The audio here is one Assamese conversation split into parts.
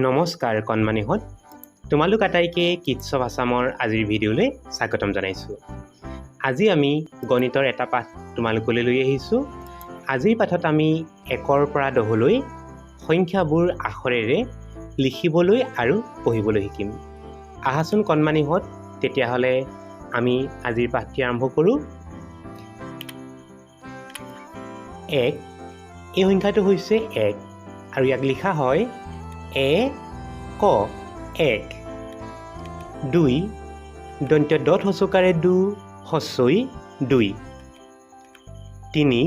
নমস্কাৰ কণমানিহঁত, তোমালোক আটাইকে কিডছ অফ আছামৰ আজিৰ ভিডিঅ'লৈ স্বাগতম জনাইছোঁ। আজি আমি গণিতৰ এটা পাঠ তোমালোকলৈ লৈ আহিছোঁ। আজিৰ পাঠত আমি 1ৰ পৰা 10লৈ সংখ্যাবোৰ আখৰেৰে লিখিবলৈ আৰু পঢ়িবলৈ শিকিম। আহাচোন কণমানিহঁত, তেতিয়াহ'লে আমি আজিৰ পাঠটি আৰম্ভ কৰোঁ। 1। এই সংখ্যাটো হৈছে 1 আৰু ইয়াক লিখা হয় এ ক, 1। 2, দন্ত্য দত হচকাৰে দু, হচৈ 2। 3,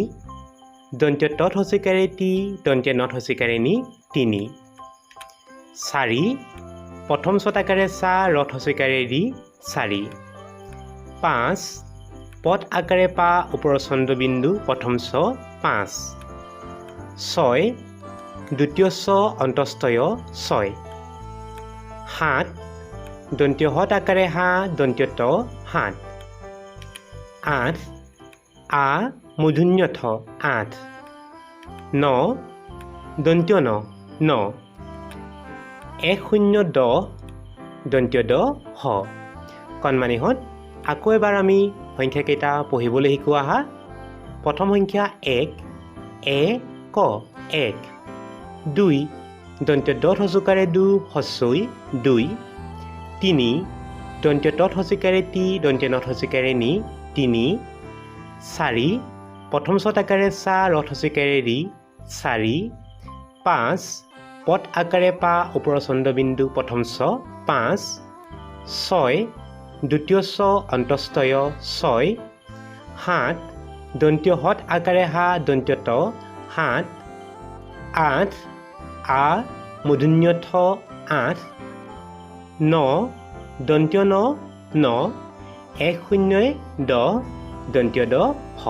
দন্ত্য তত হচকাৰে তি, দন্ত্য নত হচকাৰে নি, 3। 4, প্ৰথম ছটাকাৰে চা, ৰথ হচকাৰে ৰি, 4। 5, পদ আকাৰে পা, ওপৰৰ চন্দ্ৰবিন্দু, প্ৰথম চ, 5। 6, দ্বিতীয় চ, অন্তস্তয়, 6। 7, দন্ত্য হত আকাৰে হা, দন্ত্য ত, 7। 8, আ মূৰ্ধন্য ঠ, 8। ন, দন্ত্য ন, ন। 1 0 10, দন্ত্য দ, হ। কণমানিহঁত, আকৌ এবাৰ আমি সংখ্যাকেইটা পঢ়িবলৈ শিকোঁ আহা। প্ৰথম সংখ্যা 1, এ ক, 1। 2, দন্ত্য দত হচুকাৰে দু, হচৈ 2। 3, দন্ত্য তত হচুকাৰে তি, দন্ত্য নত হচুকাৰে নি, 3। 4, প্ৰথম চত আকাৰে চা, ৰথ হচুকাৰে ৰি, 4। 5, পদ আকাৰে পা, ওপৰৰ চন্দ্ৰবিন্দু, প্ৰথম চ, 5। 6, দ্বিতীয় চ, অন্তস্তয়, 6। 7, দন্ত্য হত আকাৰে হা, দন্ত্য ত, 7। 8, আ মূৰ্ধন্য ঠ, 8। ন, দন্ত্য ন, ন। 1 0 10, দন্ত্য দ, হ।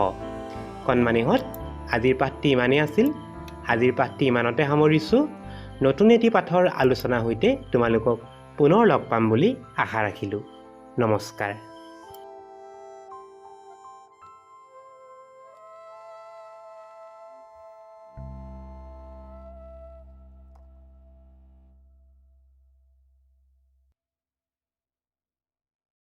কণমানিহঁত, আজিৰ পাঠটি ইমানেই আছিল। আজিৰ পাঠটি ইমানতে সামৰিছোঁ। নতুন এটি পাঠৰ আলোচনাৰ সৈতে তোমালোকক পুনৰ লগ পাম বুলি আশা ৰাখিলোঁ। নমস্কাৰ।